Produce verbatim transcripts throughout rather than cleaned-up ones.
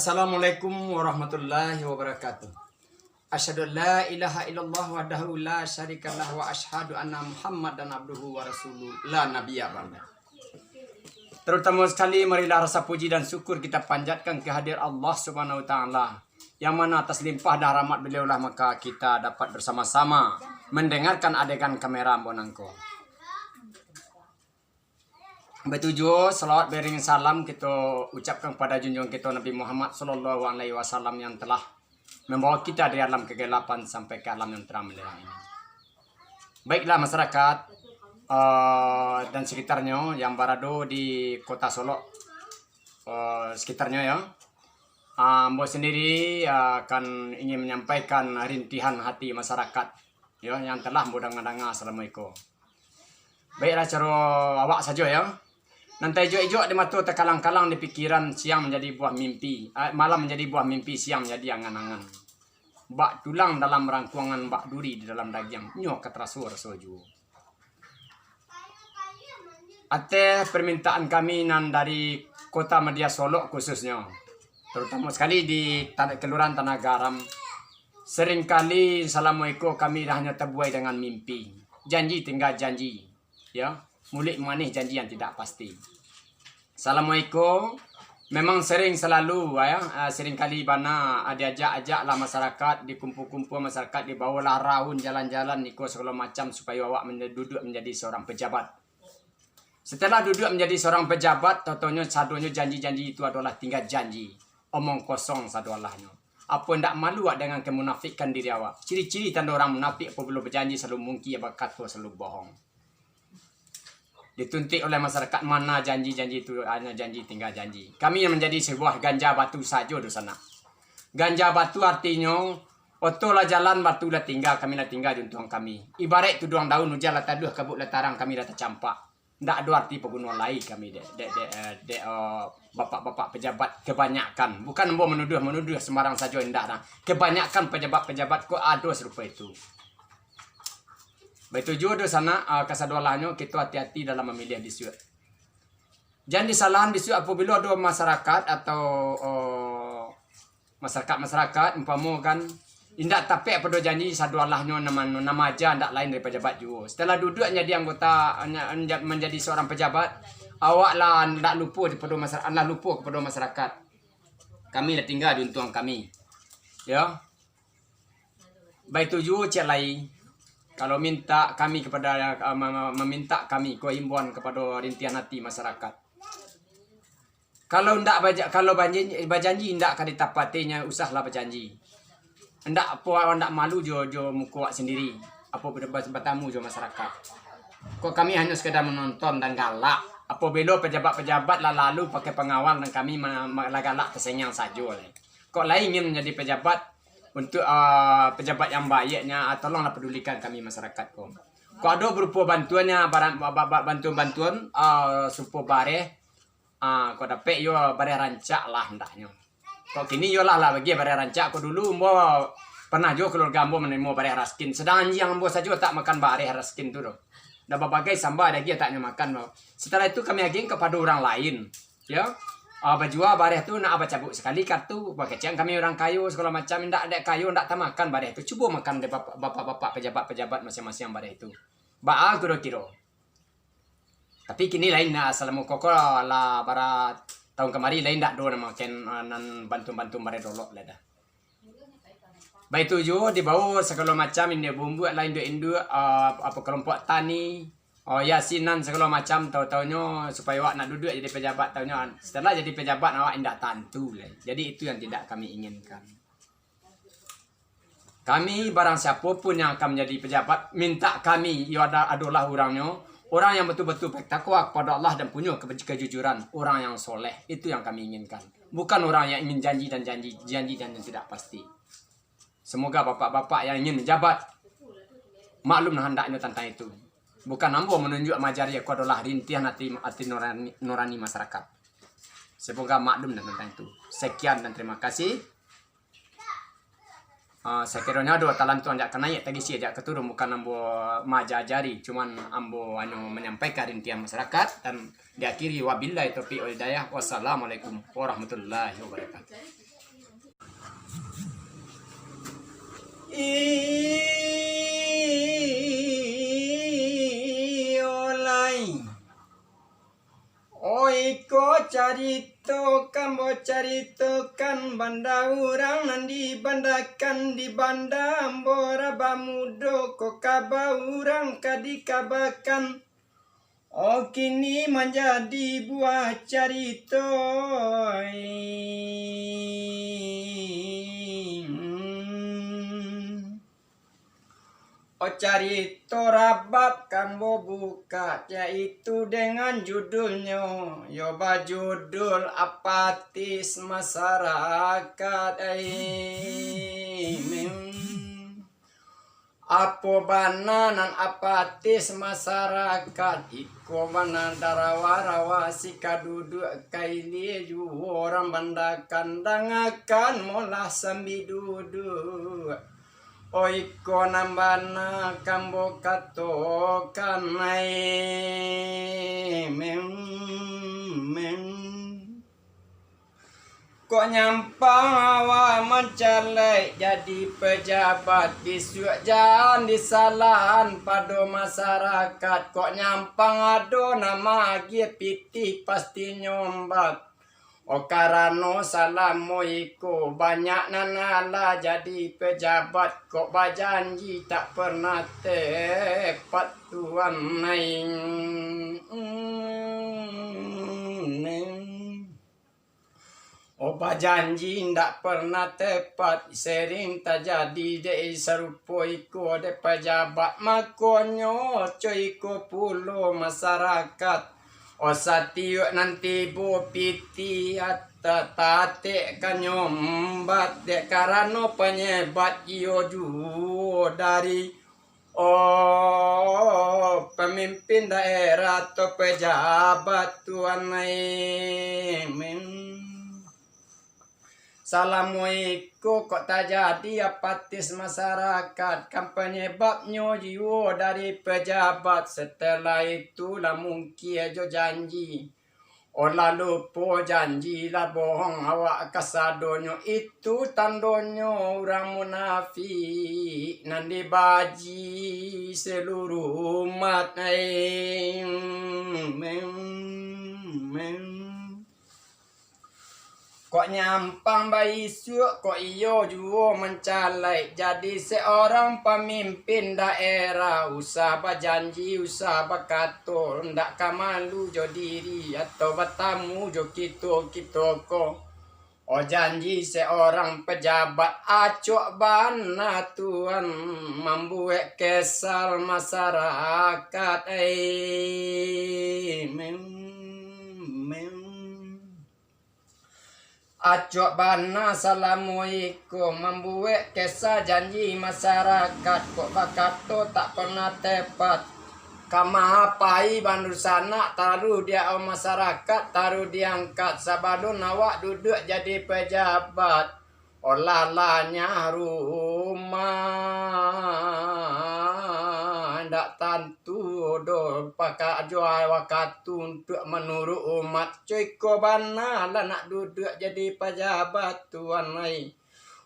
Assalamualaikum warahmatullahi wabarakatuh. Asyhadu an la ilaha illallah wahdahu la syarikalah wa asyhadu anna Muhammadan abduhu wa rasuluh la nabiyya ba'dah. Terutama sekali, marilah rasa puji dan syukur kita panjatkan ke hadir Allah Subhanahu wa Ta'ala, yang mana atas limpah dan rahmat beliau lah maka kita dapat bersama-sama mendengarkan adegan kamera ambo nangko. Baitu juo, salawat beriring salam kito ucapkan kepada junjungan kito Nabi Muhammad sallallahu alaihi wasallam yang telah membawa kita dari alam kegelapan sampai ke alam yang terang benderang ini. Baiklah masyarakat, eh, dan sekitarnyo yang barado di Kota Solok, eh, sekitarnyo ya. Ah, ambo sendiri, ah, akan ingin menyampaikan rintihan hati masyarakat, ya, yang telah ambo danga-danga salamo iko. Baiklah, caro awak sajo, ya. Nan taijok-ijok di mato, takalang-kalang di pikiran, siang manjadi buah mimpi, ah, malam manjadi buah mimpi, siang manjadi angan-angan. Bak tulang dalam rangkuangan, bak duri di dalam dagiang, nyo ka taraso-raso juo. Ateh permintaan kami nan dari Kota Madia Solok khususnyo, terutamo sekali di Tan-, Kelurahan Tanah Garam, seringkali salamo iko kami dah hanyo tabuai dengan mimpi. Janji tingga janji, ya. Muluik manih janji yang tidak pasti. Salamo iko memang sering salalu, ya, ah, seringkali bana, ah, diajak-ajak lah masyarakat, dikumpul-kumpul masyarakat, dibawolah raun jalan-jalan, iko sagalo macam, supayo awak menja-, duduak menjadi seorang pejabat. Setelah duduak menjadi seorang pejabat, totonyo sadonyo janji-janji itu adolah tingga janji, omong kosong sadoalahnyo. Apo ndak malu awak dengan kemunafikan diri awak? Ciri-ciri tando orang munafik, apabilo bajanji salalu mungkia, bakato salalu bohong. Dituntuik oleh masyarakat, mana janji-janji itu, hanya janji tingga janji. Kami yang menjadi sebuah ganja batu sajo, Dunsanak. Ganja batu artinyo, oto lah jalan, batu lah tingga, kami lah tingga juntuang kami. Ibaraik tuduang daun, ujan lah taduah, kabut lah tarang, kami lah tacampak. Ndak ado arti paguno lai kami dek, dek, dek, eh, dek, eh, bapak-bapak pejabat kebanyakan. Bukan ambo manuduah-manuduah sembarang sajo, indak nah. Kebanyakan pejabat-pejabat ko ado sarupo itu. Baitu juo Dunsanak, ah, kasadoalahnyo kito hati-hati dalam mamiliah bisuak. Jan disalahan bisuak apabilo ado masyarakat atau, eh, masyarakat-masyarakat, umpamo kan, indak tapek pado janji, sadoalahnyo nan ma-, nan maaja ndak lain dari pejabat juo. Setelah duduak manjadi anggota, nya-, nya-, manjadi seorang pejabat, awak lah ndak lupo pado masyarakat, lah lupo kapado masyarakat. Kami lah tingga di untuang kami. Yo. Baitu juo ciek lai, kalau mintak kami kapado, ah, ma-, ma-, mamintak kami ko himbauan kapado rintihan ati masyarakat. Kalau ndak baja-, kalau bajanji, bajanji ndak ka ditapati, nyo usahlah bajanji. Ndak apo, ndak malu jo, jo muko awak sandiri, apo ba-, ba-, batamu jo masyarakat. Kok kami hanyo sekadar manonton dan galak. Apobilo pejabat-pejabat lah lalu pakai pangawal, dan kami ma-, ma-, lah galak tasengiang sajo lai. Kok lai ingin manjadi pejabat, untuk, ah, pejabat yang baiaknyo, ah, tolonglah pedulikan kami masyarakat ko. Kok ado berupo bantuannyo, barang, ba-, ba-, ba-, bantuan-bantuan, ah, sarupo bareh, ah, kok dapek yo bareh rancak lah andaknyo. Kok kini yo lah, lah bagiah bareh rancak, kok dulu ambo pernah juo keluarga ambo manarimo bareh raskin, sadang anjiang ambo sajo tak makan bareh raskin tu doh. Dah babagai samba dagiah tak nyo makan doh. Setelah itu kami agiahkan kapado urang lain. Yo, ah, bajua bareh tu, nak bacabuik sakali kartu, bakecek kami urang kayo, sagalo macam, indak, dek kayo, indak tamakan bareh tu. Cubo makan dek bapak, bapak-bapak pejabat-pejabat masiang-masiang bareh tu. Baa kiro-kiro? Tapi kini lain, nah, salamo koko lah bara taun kamari, lain ndak do nan makan, ah, nan bantuan-bantuan bareh dolok lai dah. Baitu juo dibao sagalo macam induak bumbuak lah, induak-induak, ah, apo, kelompok tani, oh, yasinan sagalo macam, tau-taunyo supayo awak nak duduak jadi pejabat, taunyo setelah jadi pejabat awak indak tantu lai. Jadi itu yang tidak kami inginkan. Kami, barang siapo pun yang akan menjadi pejabat, mintak kami, iyo ada-, adolah urangnyo, urang yang batul-batul batakwa kapado Allah dan punyo ke-, kejujuran, urang yang soleh, itu yang kami inginkan. Bukan urang yang ingin janji dan janji, janji dan yang tidak pasti. Semoga bapak-bapak yang ingin menjabat maklumlah handaknyo tantang itu. Bukan ambo manunjuak maajari, aku adolah rintihan ati, ati nurani, nurani masyarakat. Semoga maklum dan tantang itu. Sekian dan terima kasih. Ah, sakironyo ado talantuang jak ka naiak, tagisi jak ka turun, bukan ambo maaja-ajari, cuman ambo hanyo manyampaikan rintihan masyarakat, dan diakhiri wabillahi taufiq wal hidayah. Wassalamualaikum warahmatullahi wabarakatuh. Iyo lai. Oi, ko carito, kambo caritokan banda urang nan dibandakan di banda ambo rabamudo ko kaba urang ka dikabakan. Oh, kini manjadi buah carito. Oh, carito rabab kambo buka, yaitu dengan judulnyo, yo bajudul Apatis Masarakat. Ai, mem. Apo bana nan apatis masarakat? Iko bana darawa-rawa sikaduduak, kailia juo urang bandakan, dangakan molah sambi duduak. Oiko nan bana kambo katokan, ai, mem, mem. Kok nyampang awak mancalek jadi pejabat, bisuak jan disalahan pado masarakat. Kok nyampang ado nan maagiah pitih, pasti nyombat. Oh, karano salamo iko banyak nan alah jadi pejabat, kok bajanji tak pernah tepat, Tuan, neng. Oh, bajanji indak pernah tepat, sering tajadi dek sarupo iko dek pejabat, makonyo co iko pulo masarakat. Oh, satiok nan tibo pitih, ata-, tatek ka nyombat, dek karano panyebat iyo juo dari Oh, pamimpin daerah atau pejabat, Tuan, ai, mem. Salamo iko kok tajadi apatis masarakat, kan panyebabnyo juo dari pejabat. Setelah itu lah mungkia jo janji. Oh, lah lupo janji, lah bohong awak kasadonyo, itu tandonyo urang munafik nan dibaji seluruh umat. Ai, mem, mem. Kok nyampang baisuak, kok iyo juo mancalek jadi seorang pamimpin daerah. Usah bajanji, usah bakato, ndak ka malu jo diri atau batamu jo kito-kito ko. Oh, janji seorang pejabat acok bana, Tuan, mambuek kesal masarakat. Ai, mem, mem. Acok bana salamo iko mambuek kesal janji masarakat, kok bakato tak pernah tepat. Ka maapai bandunsanak taruih di awak masarakat, taruih diangkat sabalun awak duduak jadi pejabat. Olah lah nyah rumah, ndak tantu doh pakajo wakatu untuak manuruik umat. Cuko bana lah nak duduak jadi pajabat, Tuan ai.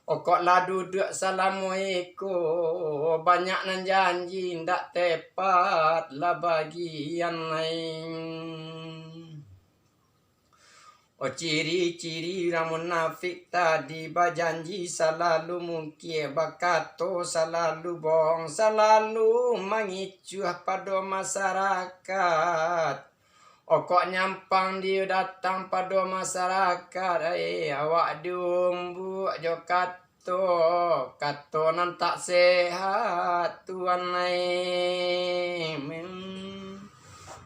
Okok lah duduak salamo iko, banyak nan janji ndak tepat lah bagian ai. Oh, ciri-ciri urang munafik tadi, bajanji salalu mungkia, bakato salalu bohong, salalu mangicuah pado masarakat. Okok nyampang dia datang pado masarakat, ai, awak diumbuk jo kat- To, kato nan tak sehat, Tuan ai.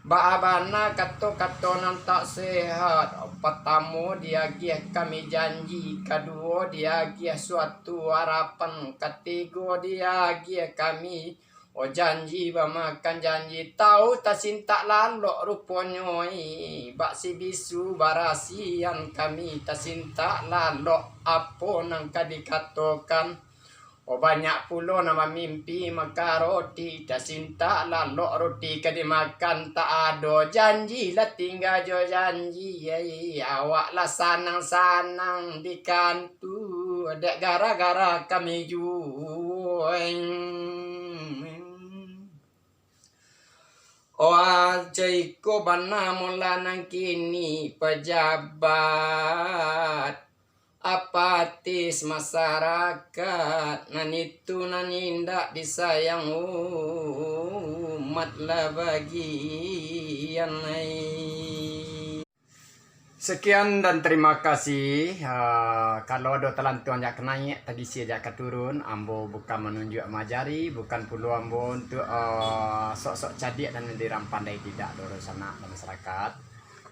Baa bana kato-kato nan tak sehat? Patamo, diagiah kami janji, kaduo, diagiah suatu arapan, katigo, diagiah kami Oh, janji bamakan janji, tau tasintak lalok ruponyo, ih, bak si bisu barasian kami tasintak lalok, apo nan ka dikatokan. Oh, banyak pulo nan mamimpi makan roti, tasintak lalok roti ka dimakan tak ado, janji lah tingga jo janji, ai, awak lah sanang-sanang di kantua, dek gara-gara kami juo. Wah, cai ko bana mula nan kini pajabat, apatis masarakat, nan itu nan indak disayang umat lah bagian ai. Sekian dan terima kasih. Ah, kalau ado talantuang jak ka naiak, tagisia jak ka turun, ambo bukan manunjuak majari, bukan pulo ambo untuak, ah, sok-sok cadiak dan mandiran pandai, tidak doh, sanak dan masyarakat.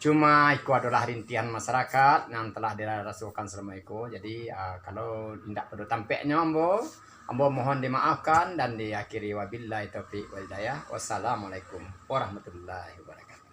Cuma iko adolah rintihan masyarakat nan telah dirasokan salamo iko. Jadi, ah, kalau indak pado tampeknyo ambo, ambo mohon dimaafkan dan diakhiri wabillahi taufik wal hidayah. Wassalamualaikum warahmatullahi wabarakatuh.